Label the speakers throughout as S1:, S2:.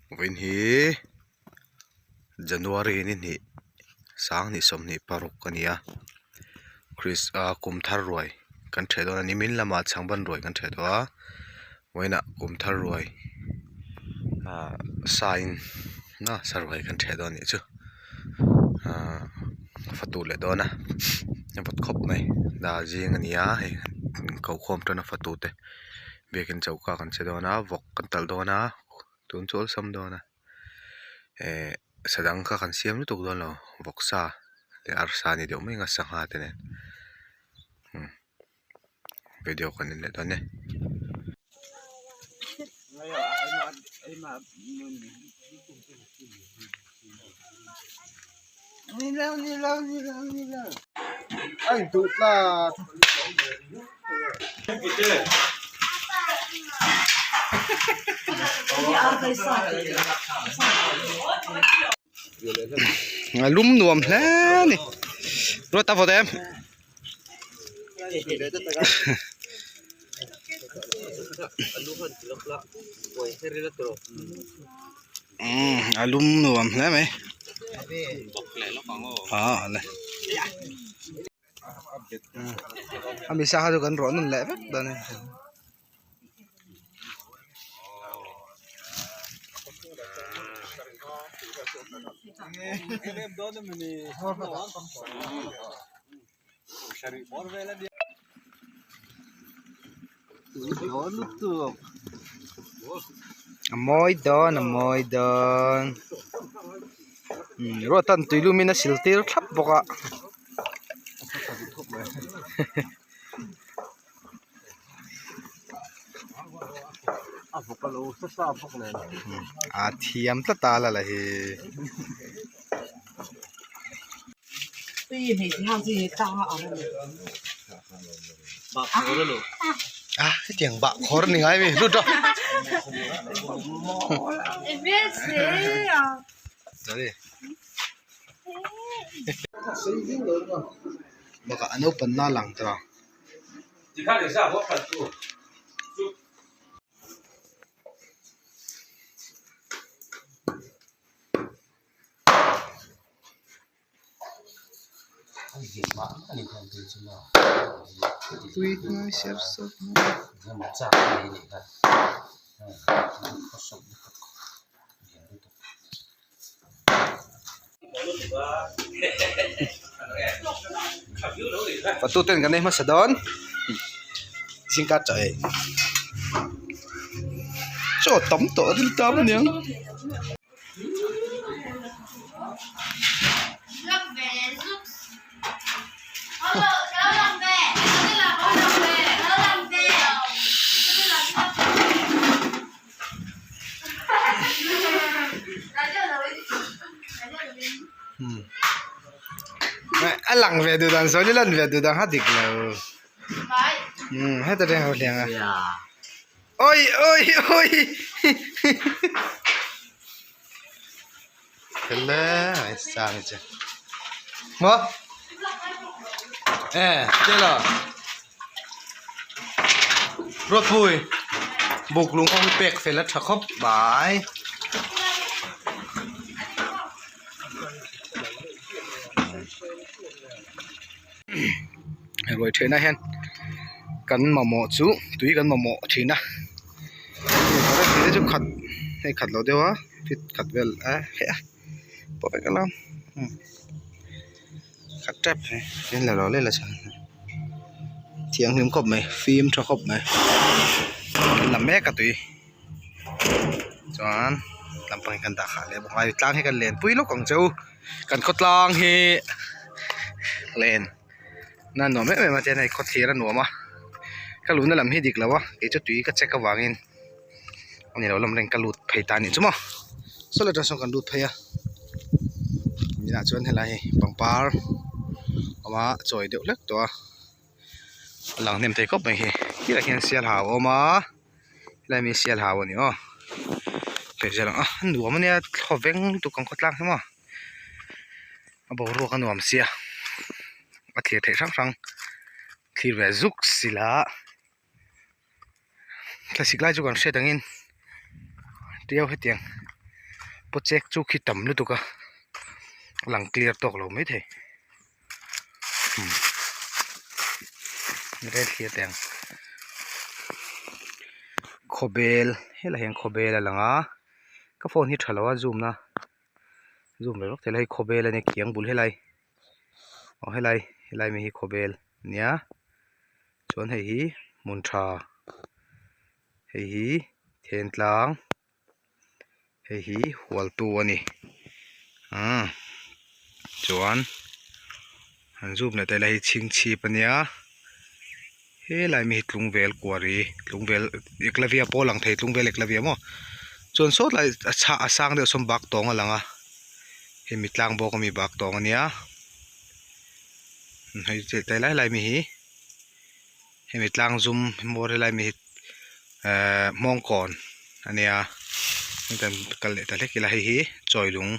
S1: Vawiin hi January ni hnih sanghnih sawmhnih paruk a ni a Chris ah kum thar ruai kan ṭheh dawn a ni min lamah chhangban ruai kan ṭheh tawh a vawiinah kum thar ruai ah sa in a sa ruai kan ṭheh dawn a nih chu ahh fatu leh dawn a a vawt khawp mai dah zing a ni a hei ko khawm tan a fatu te biakin choka kan che dawn a vawk kan talh dawn a tun chu awlsam dawn a eh sa dang kha kan siam lutuk dawn lo vawksa leh arsa a ni deuh mai ang a sangha te nen umm video kan en leh dawn e. A lum nuam hle a ni ruat a vawt em. Umm a lum nuam hle mai ah le a mi sa kha chu kan rawh nawn leh vek dawn a ni. A mawi dawn a mawi dawn ruat an tui lum in a sil tir thlap bawk a. A thiam tlat a la la hi. A hetiang bah khawr ni ngai mi lut rawh. Bakah a naupan na lang ta. Tui hnai ser sawr Patu ten kan ei hmasa dawn zingka chaw ei chaw tam tawh ril tam aniang. A lang ve duh dan sawn i lan ve duh dan kha dik lo umm heta tang ho hliang a awi awi awi Hello sang che maw e chelo Ruatpui buk lung ho hi pek fel a tha khawp mai. Ruai thenah hian kan mamawh chu tui kan mamawh thin a chu khat hei khat lo deuh a fit khat vel a heh a pawh vek alawm khat tep hi la lo leh la chuan thianghlim khawp mai fim tha khawp mai la mek a tui chuan lampang hi kan dah khah leh bawk a tlang hi kan len pui lawk ang che u kan khawtlang hi len na nuam em em a chuan hei khawthlir a nuam a ka luhna lam hi dik lo a kei chu tui ka check avangin a ni lo lam reng ka lut phei ta a nih chu maw saw lai atang sawn kan lut phei a tunah chuan helai hi pangpar awm a chawi deuh hlek tawh a a lang hnem thei khawp mai hi khilaiah khian sial hau a awm a helai mi sial hau a ni aw a nuam a nia thawveng lutuk ang khawtlang hi maw. A boruak a nuam sia a thlir theih hrang hrang thlir ve zuk sila thlasik lai chu kan hriat angin tiau hetiang. Paw chek chu khi tam lutuk a a lang clear tawk lo maithei umm rel thlir teh ang khawbel helaiah hian khawbel a lang a ka phone hi tha lo a zoom na zoom ve vak thei lo hei khawbel a nia khiang bul helai aw helai helai mai hi khawbel a nia chuan hei hi hmun tha hei hi thentlang. Hei hi hualtu a ni umm chuan han zoom leh ta ila hei chhingchhip a nia helai mi hi tlungvel kuari tlungvel eklavia pawh a lang thei tlungvel eklavia maw chuan saw tlai a chhah a sang deuh sawn bak tawng a lang a hemi tlang bawk ami bak tawng a nia hei helai lai mi hi hemi tlang zum hmawr helai mi hi ehh hmawngkawn a nia kan kal leh ta hlek ila hei hi chawilung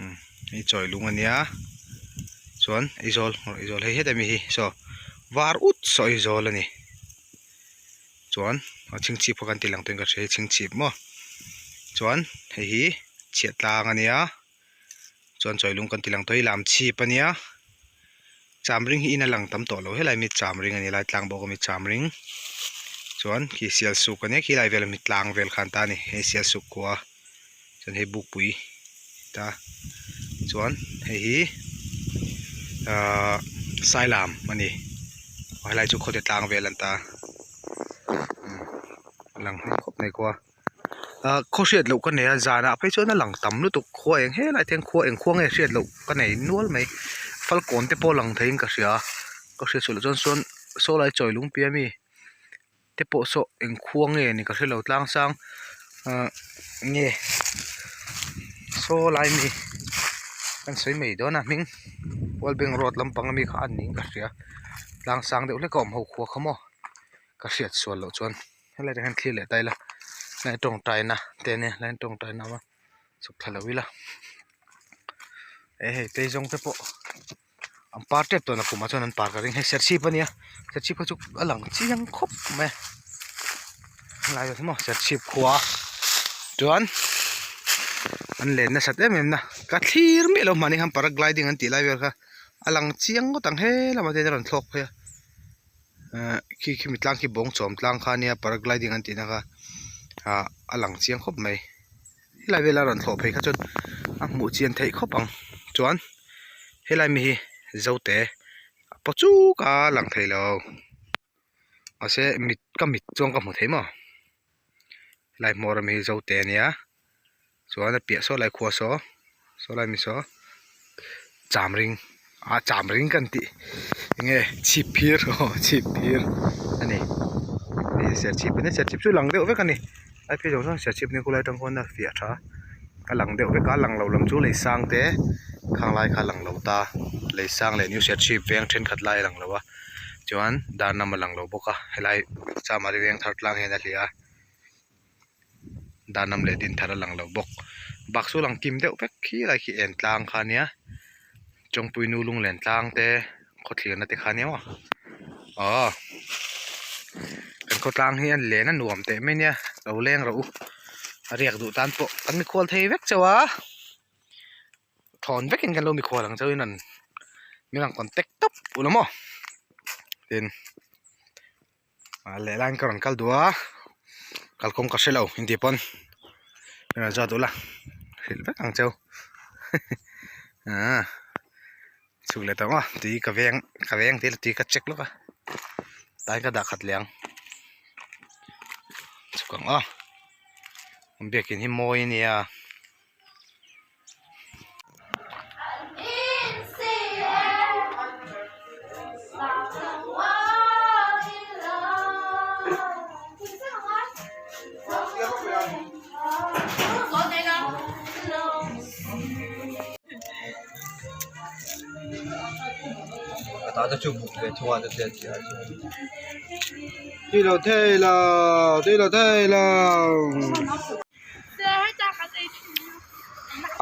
S1: umm hei chawilung a nia chuan Aizawl Aizawl hei hetah mi hi saw var ut saw Aizawl a ni chuan a chhingchhip kha kan ti lang tawhin ka hria chhingchhip maw chuan hei hi chhiahtlang a nia. Chuan chawilung kan ti lang tawh hi lamchhip a nia chamring hi in a lang tam tawh lo helai mi chamring a ni lai tlang bawk a mi chamring chuan khi sialsuk a nia khilai vel ami tlang vel khan ta a ni hei sialsuk khua chuan hei bukpui ta chuan hei hi ahh sailam a ni helai chu khawte tlang vel an ta a lang hnem khawp mai khua. Ah khaw hriat loh ka nei a zanah phei chuan a lang tam lutuk khua eng helai te hian khua eng khua nge hriat loh ka nei nual mai falkawn te pawh a lang theiin ka hria a ka hriat sual loh chuan sawn saw lai chawi lung piah ami te pawh saw eng khua nge ni ka hrelo tlang sang ah nge saw lai mi kan sawi mai dawn a hming World Bank road lampang ami kha a niin ka hria tlang sang deuh hlek a awm ho khua kha maw ka hriat sual loh chuan. Helai ah hian thlir leh ta ila helai tawngtaina te ania helai tawngtaina a awm a chhuk thla lo ila eh hei tei zawng te pawh an par tep tawh nakum ah chuan an par ka ring hei serchhip ania serchhip kha chu a lang chiang khawp mai a helai ah hian maw serchhip khua chuan an len nasat em em na ka thlir miah lo mahni khan paragliding an tih lai vel kha a lang chiang ngawt ang he lamah te hian a rawn thlawk phei a. Ehh khi khimi tlang khi bawng chawm tlang kha ania paragliding an tihna kha ah a lang chiang khawp mai helai vela rawn thlawh phei kha chuan a hmuh chian theih khawp ang chuan helai mi hi zote a paw chuk a lang thei lo mahse mit ka mit chuan ka hmu thei maw helai hmawr ami hi zote ania chuan a piah saw lai khua saw saw lai mi saw chamring ah chamring kan tih enge chhip phir aw chhip phir a ni hei serchhip ania serchhip chu lang deuh vek a ni a phei zawng zawng serchhip nia khulai atang khuan a fiah tha a lang deuh vek a a lang lo lam chu lei sang te khang lai kha a lang lo ta lei sang leh new serchhip veng thenkhat lai a lang lo a chuan dar nam a lang lo bawk a helai chamari veng thar tlang hian a hliah a. Danam leh din thar a lang lo bawk bak chu lang kim deuh vek khi lai khi en tlang kha ania Chawngpui nu lunglen tlang te khawthlirna te kha ania maw aw kan khawtlang hi a len a nuam teh mai ania lo leng rawh u a riak duh tan pawh kan mikhual thei vek chauh a thawn vekin kan lo mikhual ang chauhin an min rawn contact tawp ula maw tin. Ah lehlan ka rawn kal duh a kalkawng ka hrelo intih pawn ka rawn zawt ula hrilh vek ang cheu ah chhuk leh tawh maw tui ka veng ka veng tih tui ka check lawk a tlai ka dah khat leh ang chhuk ang aw biakin hi mawi a nia. Tui lo thei lo tui lo thei lo.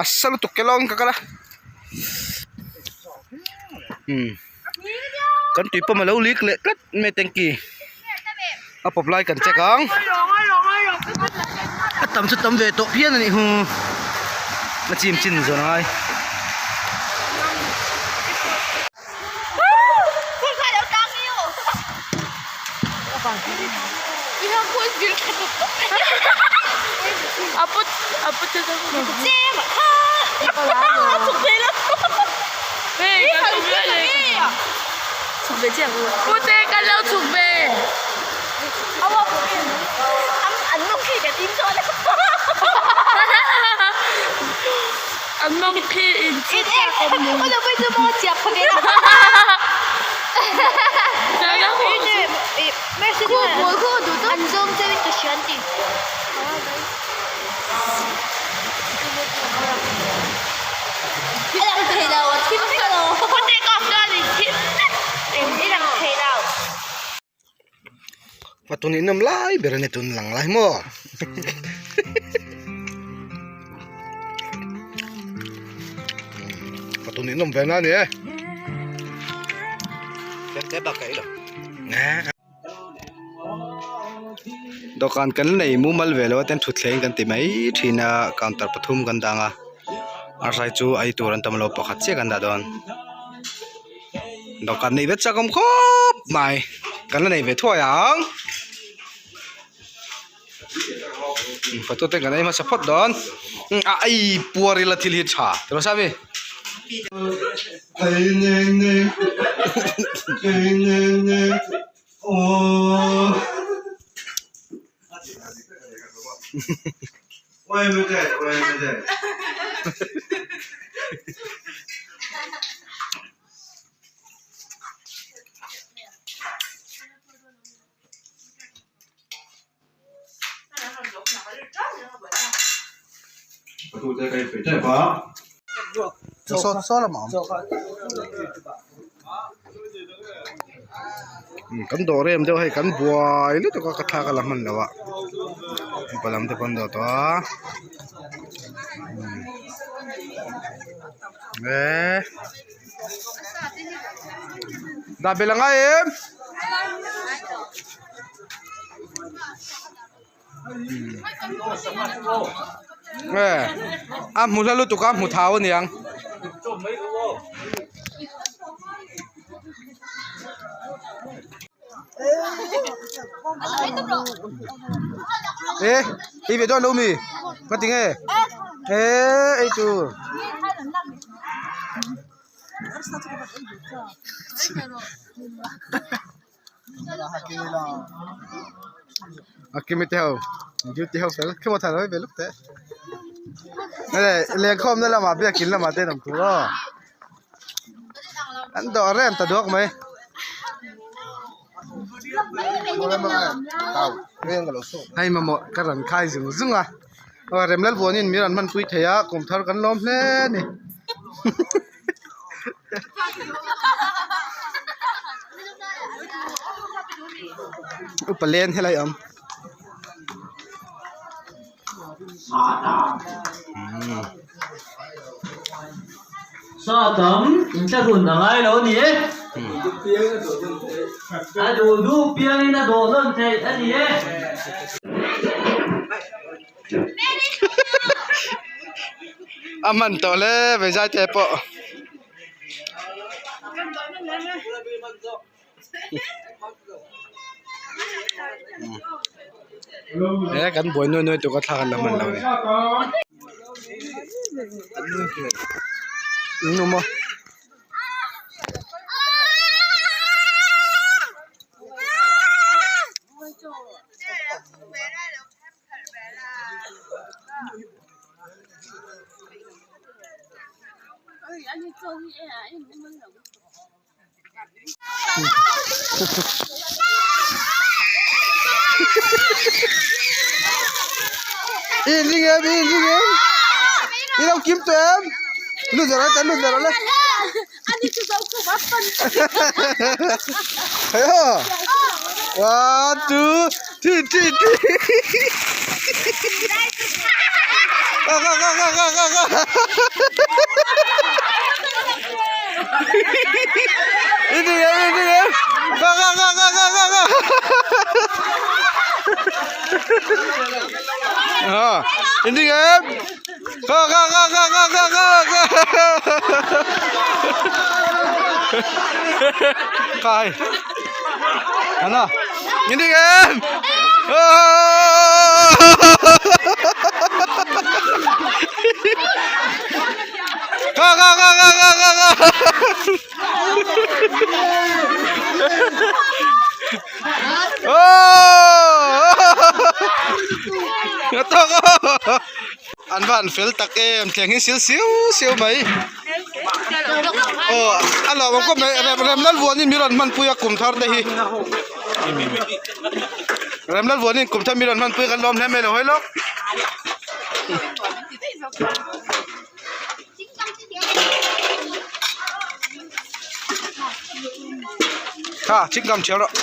S1: A sa lutuk ke lawng ka kal a umm kan tui pump alo leak leh tlat mai tanky a pawp lai kan check ang a tam. tam chu tam ve tawh phian a nih hu a chim chin zawn a ngai. Patun in awm lai ber a ni tun lang lai maw patun in awm ve na a ni e dawhkan kan nei mumal ve lo a ten thutthleng kan ti mai thin a counter pathum kan dang a arsai chu ei tur an tam lo pakhat chiah kan dah dawn. Dawhkan neih vet chak awm khawp mai kan la nei ve thuai ang photo te kan ei hmasa phawt dawn a ei puar ila thil hi tha tiraw Sami. Kan dawr em deuh hei kan buai lutuk a ka thla ka la hman lo a mipa lam te pawh an dawr tawh a eee dah belh a ngai em. Nge a hmu hla lutuk a hmu thau aniang. E ei ve dawn lo mi ngatinge e ei tur. A kimi te ho duty ho fel khi maw thar hawi ve luk teh nge lengkhawm na lamah biakin lamah te an awm tur aw an dawh rem ta duak mai hei mamawh ka rawn khai zung zung a aw Remlalvuanin min rawn hmanpui thei a kum thar kan lawm hle a ni. Upa len helai a awm
S2: Sa tam inthlahrun a ngai lo a ni e. A duh duh piangin a dawh nawn theih a ni e.
S1: A hman tawh hle mai zai te pawh. He kan buai nuai nuai tur ka thla kan la hman lo a ni. In awm a. In ring em in ring em i lo kim tawh em lut zawrh a lut zawrh a One, two, three, three, three. Go, go, go, go, go, go, go. Đi đi em, đi đi em. Go, go, go, go, go, go, go. À, in ding em. Kha kha kha kha kha kha kha kha. Khai. Ana. In ding em. Kha kha kha kha kha kha kha. An va han fel tak em thleng hi sil siu siu mai aw a lo awm khawp mai rem rem lal vuanin mi rawn hmanpui a kum thar te hi rem lal vuanin kum thar mi rawn hmanpui kan lawm hle mai lo hawi lawk. Kha chingam thial rawh.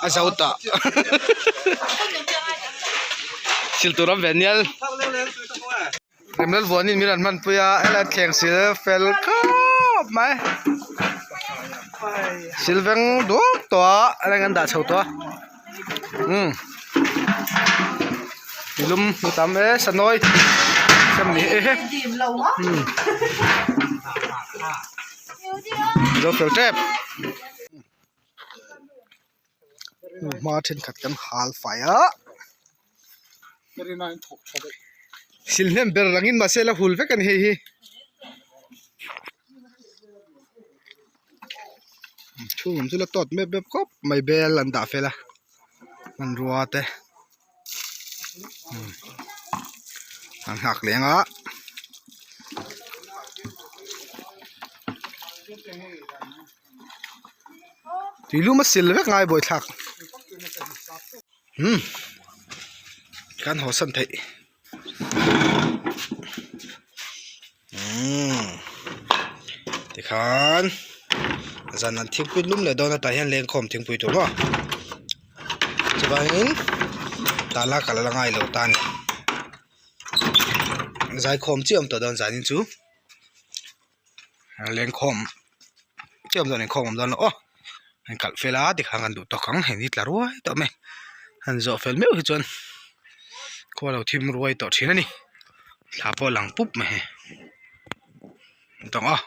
S1: A zo ta sil tur awm ve nial. Remlal vuanin min rawn hmanpui a helai thleng sil fel khawp mai sil veng duak tawh a helai an dah chho tawh a umm lum a tam e sanawi sem ni e he umm zo fel tep hma thenkhat kan hal fai a. Sil hnem ber rangin mahse la hul vek a ni hei hi. Chhung lam chu la tawt mep mep khawp mai bel an dah fel a hmanrua te an nghak leng a. Tuilum a sil vek ngai buaithlak. Umm kan haw san theih umm tikhan zan an thingpui lum leh dawn a tah hian lengkhawm thingpui tur maw chuvangin tala kal a la ngai lo ta a ni zaikhawm chiah a awm tawh dawn zanin chu lengkhawm chiah a awm dawn inkhawm a awm dawn lo aw. an kalh fel a tikhan kan duh tawk ang heng hi tla ruai tawh mai han zawh fel meuh hi chuan khua lo thim ruai tawh thin a ni thla pawh a lang pup mai hei tawng aw.